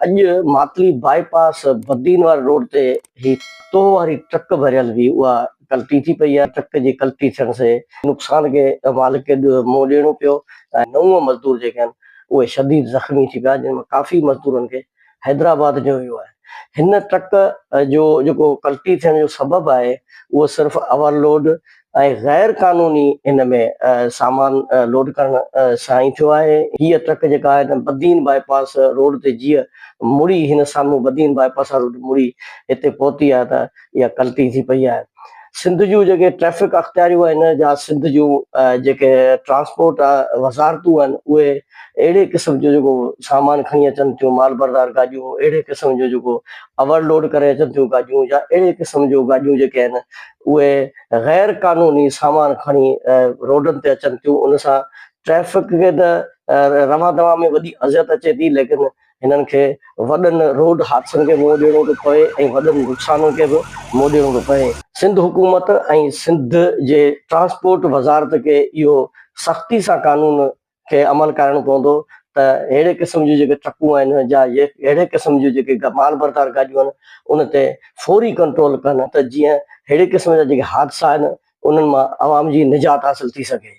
اڄ ماتلي باء پاس بدين واري روڊ تي هي توهه واري ٽرڪ ڀريل هئي اها ڪلٽي ٿي پئي آهي، ٽرڪ جي ڪلٽي ٿيڻ سي نقصان کي مالڪ کي منهن ڏيڻو پيو ۽ نو مزدور جيڪي آهن اهي شديد زخمي ٿي پيا جن مان ڪافي مزدورن کي حيدرآباد نيو ويو آهي. هن ٽرڪ جو جيڪو ڪلٽي ٿيڻ جو سبب آهي اهو صرف اوور لوڊ ۽ غير قانوني هن ۾ سامان لوڊ ڪرڻ سان ئي ٿيو آهي. هيء ٽرڪ جيڪا آهي ته بدين باء پاس روڊ تي جيئن مڙي هن سامهون بدين باء پاس روڊ مڙي هتي پهتي آهي ته اها ڪلٽي ٿي پئي آهي. سنڌ جون جيڪي ٽريفڪ اختياريون آهن يا سنڌ جون جيڪي ٽرانسپورٽ وزارتون آهن اهي اهڙي قسم جو جيڪو سامان کڻي اچن ٿيون مال بردار گاڏيون اهڙي قسم جو جيڪو اوور لوڊ ڪري اچن ٿيون گاڏيون يا اهڙي قسم جون گاڏيون جيڪي آهن اهي غير قانوني سامان کڻي روڊن تي اچن ٿيون ان سان ٽريفڪ کي ته روان دوان ۾ وڏي اذيت اچي ٿي ليڪن هنن کي وڏن روڊ حادثن کي منهن ڏيڻو ٿو پوي ۽ وڏن نقصانن کي به منهن ڏيڻو ٿو پوي. سنڌ حڪومت ۽ سنڌ جي ٽرانسپورٽ وزارت کي اهو سختي سان قانون کي عمل ڪرائڻو پوندو ته اهڙي قسم جون جيڪي ٽرڪون آهن يا اهڙي قسم جون جيڪي مال بردار گاڏيون آهن ان تي فوري ڪنٽرول ڪن ته جيئن اهڙي قسم جا جيڪي حادثا آهن انهن مان عوام جي نجات حاصل ٿي سگهي.